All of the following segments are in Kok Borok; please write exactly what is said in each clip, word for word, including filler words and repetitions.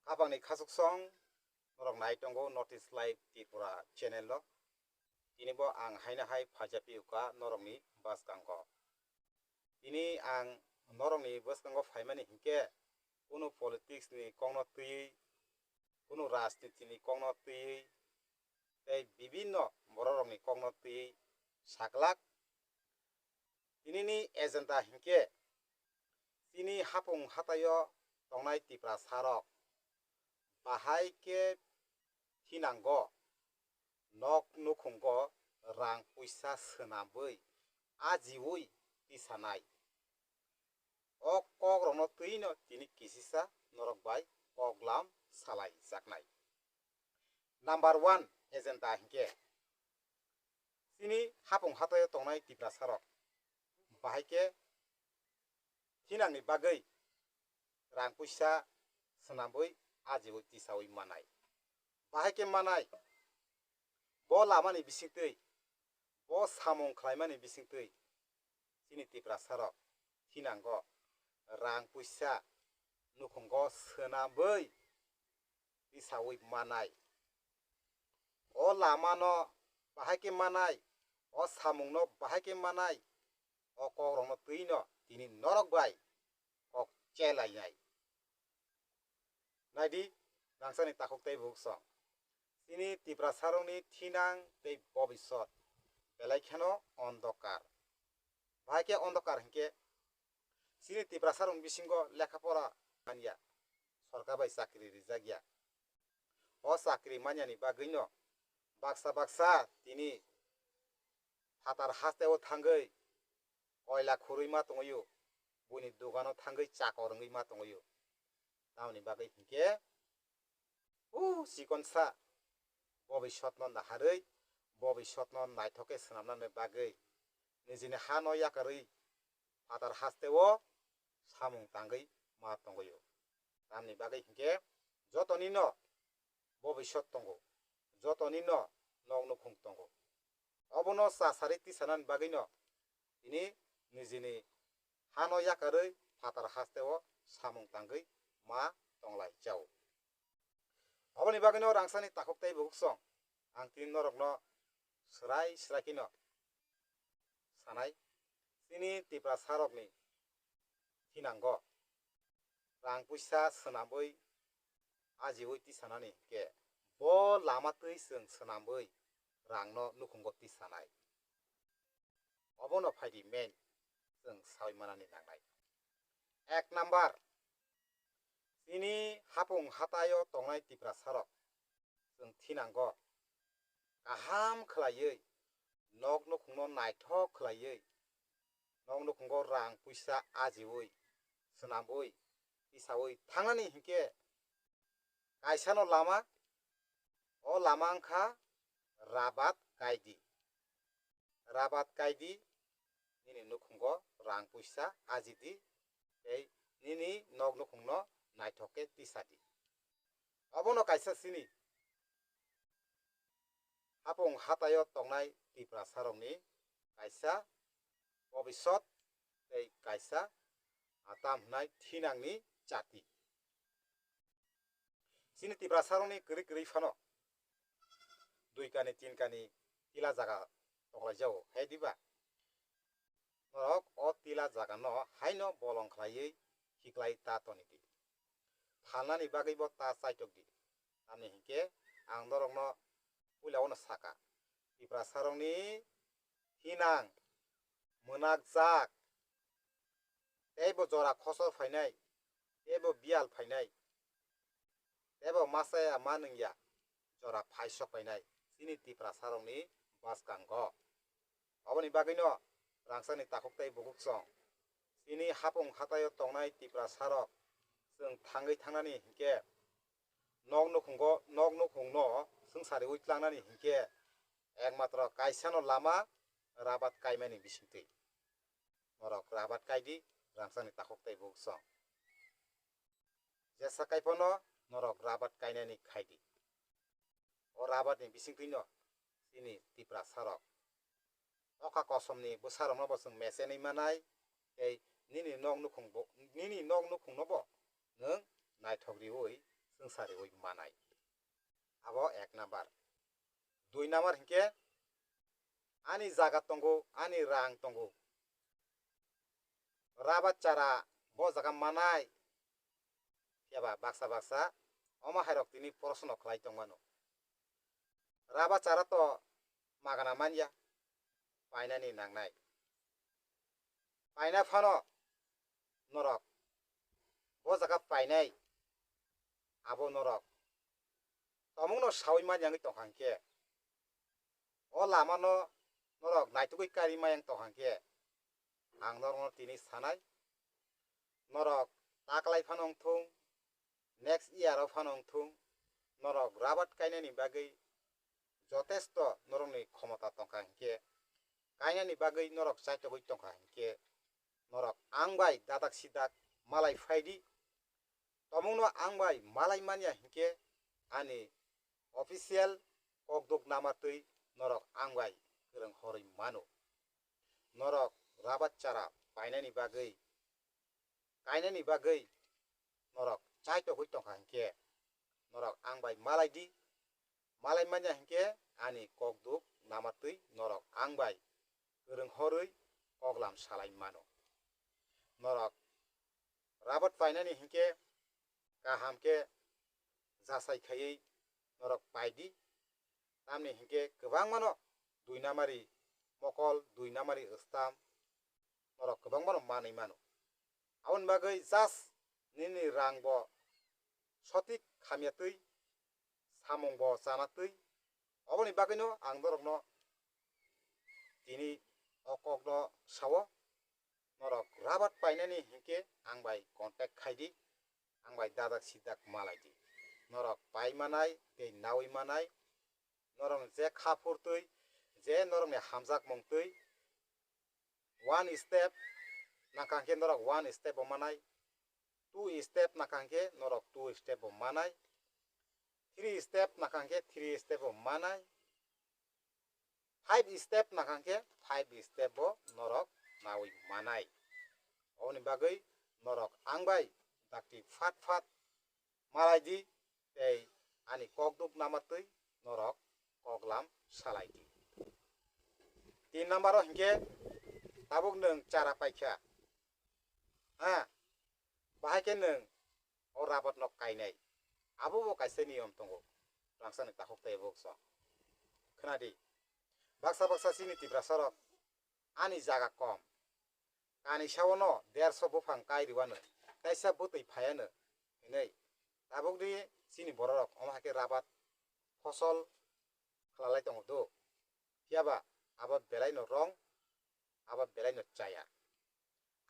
Hapangni khachuksong norok nai tongo North East Live Tripura channel o. Tini bo ang haino hai phaijak phiyo kha norokni bwskango. Tini ang norokni bwskango phaimani hinkhe kunu politics ni kokno twiwi, kunu rajniti ni kokno twiwi, tei bibinno bororokni kokno twiwi saklak. Tinini agenda hinkhe chini hapung hataio tongnai Tiprasarok bahai khe thinango, nok nukhungo rang puisa swnamwi ajiwi tisanai. O kokrokno twino tini kisisa norok bai koklam salaijaknai. Number one agenda hinkhe chini hapung hataio tongnai Tiprasarok bahai khe thinangni bagwi rang puisa swnamwi ajiwi tisawi manai. Bahai khe manai, bo lamani bisingtwi, bo samung khlaimani bisingtwi chini Tiprasarok thinango rang puisa nukhungo swnamwi tisawi manai. O lamano bahai khe manai, o samungno bahai khe manai, o kokrokno twino tini norok bai kok chelainai. Naidi, rangchakni takhuk tei bukhuk song. Chini Tiprasarokni thinang tei bobisot belai kheno ondokar. Bahai khe ondokar hinkhe chini Tiprasarokni bisingo lekha pora manya, sorkar bai chakri rijak ya. O chakri manyani bagwino baksa baksa tini phatar hasteo thangwi koila khurwi ma tongwi, buini dogano thangwi chakor wngwi ma tongwi. Tamoni bagwi hinkhe o chikonsa bobisotno naharwi, bobisotno naithok khe swnamnani bagwi nijini hano yakarwi phatar hasteo samung tangwi ma tongwi. Tamni bagwi hinkhe jotonino bobisot tongo, jotonino nok nukhung tongo. Obono chasari tisanani bagwino tini nijini hano yakarwi phatar hasteo samung tangwi ma tonglai jao. Oboni bagwino rangchakni takhuk tei bukhuk song ang tini norokno swrai swrai kheno sanai, chini Tiprasarokni thinango rang puisa swnamwi ajiwi tisanani hinkhe bo lama twi chwng swnamwi rangno nukhungo tisanai. Obono phaidi main chwng sawi manani nangnai. Ek number, chini hapung hataio tongnai Tiprasarok chwng thinango kaham khlaiwi, nok nukhungno naithok khlaiwi, nok nukhungo rang puisa ajiwi, swnamwi, tisawi thangnani hinkhe kaisano lama, o lama wngkha rabat kaidi. Rabat kaidi, nini nukhungo rang puisa ajidi, tei nini nok nukhungno naithok khe tisadi. Obono kaisa chini hapung hataio tongnai Tiprasarokni kaisa bobisot tei kaisa atam hwnai thinangni chati. Chini Tiprasarokni kwrwi kwrwi phano dui kani tin kani tila jaga tonglaijao, hai diba? Norok o tila jagano haino bolong khlaiwi khiklai ta toni di. Phalnani bagwi bo ta chaitok di. Tamni hinkhe ang norokno puila ono saka, Tiprasarokni thinang, mwnakjak, teibo jora khosor phainai, teibo biyal phainai, teibo masa ya ma nung ya jora phai sok painai chini Tiprasarokni bwskango. Oboni bagwino rangchakni takhuk tei bukhuk song chini hapung hataio tongnai Tiprasarok chwng thangwi thangnani hinkhe nok nukhungo, nok nukhungno swngsariwi tlangnani hinkhe ekmatro kaisano lama rabat kaimani bisingtwi. Norok rabat kaidi, rangchakni takhuk tei bukhuk song. Jesa kaiphano norok rabat kainani khaidi. O rabatni bisingtwino chini Tiprasarok nokha kosomni bwsarokno bo chwng mechenwi manai, tei nini nok nukhung bo, nini nok nukhungno bo nwng naithok riwi twngsa riwi manai. Abo ek number. Dui number hinkhe ani jaga tongo, ani rang tongo. Rabat chara bo jaga manai. Phiya ba baksa baksa omo hairok tini proshno khlai tongmano. Rabat chara to magana manya, painani nangnai. Paina phano norok bo jaga painai, abo norok tomungno sawi manya wngwi tongkha hinkhe, o lamano norok naitugwi kari maya wng tongkha hinkhe, ang norokno tini sanai, norok taklai phano wngthung, next year o phano wngthung, norok rabat kainani bagwi jotesto norokni khomota tongkha hinkhe, kainani bagwi norok chaitogwi tongkha hinkhe, norok ang bai dadak sidak malai phaidi. Tomungno ang bai malai manya hinkhe ani official kokduk namatwi norok ang bai kwrwng horwi mano. Norok rabat chara painani bagwi, kainani bagwi norok chaitogwi tongkha hinkhe norok ang bai malai di. Malai manya hinkhe ani kokduk namatwi norok ang bai kwrwng horwi koklam salai mano. Norok rabat painani hinkhe kaham khe jasai khaiwi norok paidi. Tamni hinkhe kwbangmano dui namari mokol, dui namari wstam norok kwbangmano manwi mano. Aboni bagwi just nini rang bo sotik hamya twi, samung bo chana twi. Oboni bagwino ang norokno tini o kokno sao, norok rabat painani hinkhe ang bai contact khaidi, ang bai dadak sidak malai di. Norok pai manai tei nawi manai, norok je kha phur twi, je norokni hamjak mung twi, one step nangkha hinkhe norok one step bo manai, two step nangkha hinkhe norok two step bo manai, three step nangkha hinkhe three step bo manai, five step nangkha hinkhe five step bo norok nawi manai. Oboni bagwi norok ang bai dakti phat phat malai di tei ani kokduk namatwi norok koklam salai di. Tin number o hinkhe tabuk nwng chara paikha, ha, bahai khe nwng o rabat no kainai, abo bo kaisa niyom tongo, rangchakni takhuk tei bukchong. Khna di, baksa baksa chini Tiprasa rok ani jaga kom, kani saono derso buphang kai rwano, kaisa bwtwi phaiano hinwi. Tabukni chini bororok omo hai khe rabat phosol khwlalai tongo do. Phiya ba abo belai no wrong, abo belai no chaya.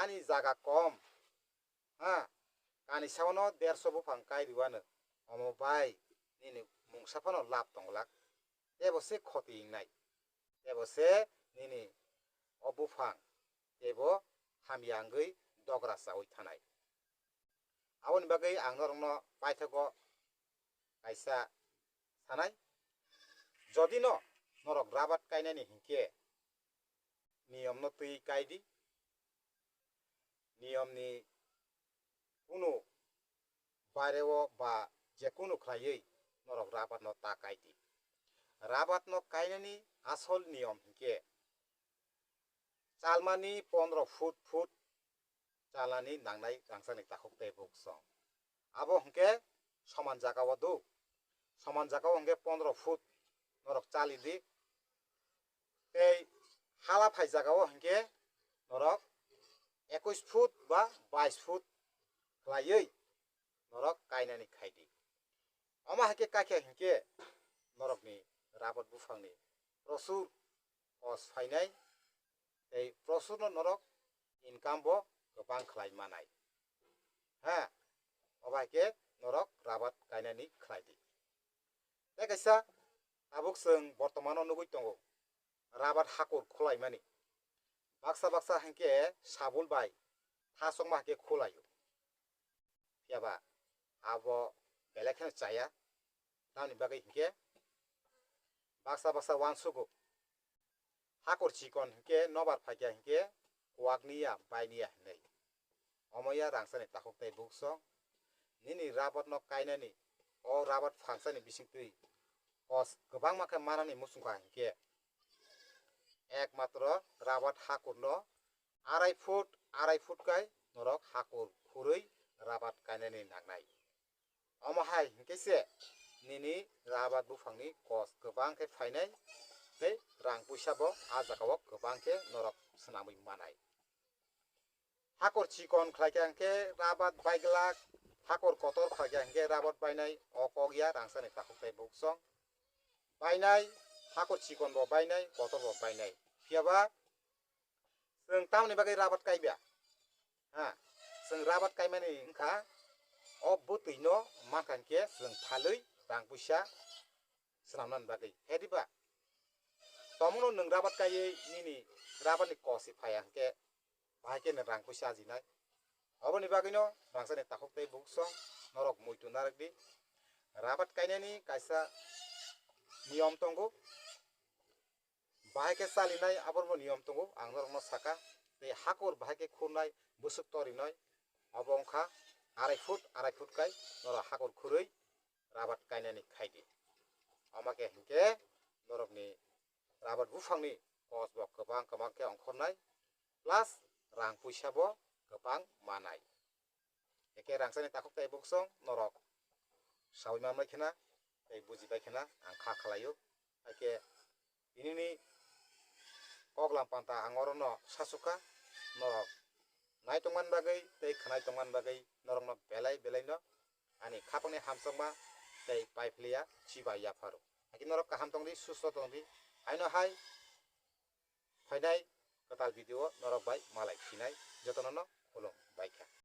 Ani jaga kom, ha, kani saono derso buphang kai rwano, omo bai nini mungsa phano lab tonglak. Tebo se khoti wngnai, tebo se nini o buphang tebo hamya wngwi dogra chaui thanai. Aboni bagwi ang norokno paithago kaisa sanai, jodi no norok rabat kainani hinkhe niyom no twi kai di, niyom ni kunu baireo ba je kunu khlaiwi norok rabat no ta kai di. Rabat no kainani asol niyom hinkhe chalmani pondro foot foot chalnani nangnai rangchakni takhuk tei bukchong. Abo hinkhe soman jaga o do. Soman jaga o hinkhe pondro foot norok chali di. Tei hala phai jaga o hinkhe norok ekush foot ba bais foot khlaiwi norok kainani khai di. Omo hai khe kaikha hinkhe norokni rabat buphangni prosur kos phainai tei prosur no norok income bo kwbang khlai manai. Ha, obo hai khe norok rabat kainani khlai di. Tei kaisa tabuk chwng bortomano nugwi tongo, rabat hakur khulaimani. Baksa baksa hinkhe sabul bai thasokma hinkhe khulaio. Phiya ba abo belai kheno chaya. Tamni bagwi hinkhe baksa baksa uansugo. Hakur chikon hinkhe nobar phaikha hinkhe kuwak niya, bai niya hinwi. Omo ya rangchakni takhuk tei bukchong. Nini rabat no kainani o rabat phangsani bisingtwi kos kwbangma khe manani muchungkha hinkhe ekmatro rabat hakurno arai foot, arai foot kai norok hakur khurui rabat kainani nangnai. Omo hai hinkhe se nini rabat buphangni kos kwbang khe phainai tei rang puisa bo a jagao kwbang khe norok swnamwi manai. Hakur chikon khlai kha hinkhe rabat baiglak, hakur kotor khlai kha hinkhe rabat bainai, o kok ya rangsani takhuk tei buksong. Bainai, hakur chikon bo bainai, kotor bo bainai. Phiyaba chwng tamoni bagwi rabat kaiba? Ha, chwng rabat kaimani wngkha o bwtwino mankha hinkhe chwng phalwi rang puisa swnamnani bagwi. Hediba? Tomono nwng rabat kaiwi nini rabatni kosi phaiya hinkhe bahai khe nwng rang puisa ajinai. Oboni bagwino rangsani takhuk tei buksong norok muitu narwk di. Rabat kainani kaisa niyom tongo. Bahai khe chalinai aborbo niyom tongo, ang norokno saka. Tei hakur bahai khe khurnai bwswk torinai, obo wngkha arai foot, arai foot kai norok hakur khurui rabat kainani khaidi. Omo khe hinkhe norokni rabat buphangni kos bo kwbang kwbang khe ongkhornai, plus rang puisa bo kwbang manai. Eke rangsani takhuk tei buksong norok sawi manbai khena tei bujibai khena ang kha khlaio. Eke tinini koklam panta ang orono sasukha, norok nai tongmani bagwi tei khwnai tongmani bagwi norokno belai belaino ani khapangni hamjakma tei paiphlaiya chibai yapharo. Eke norok kaham tongdi, susto tongdi, haino hai phainai kwtal video o norok bai malai phinai jotono no khulum bai kha.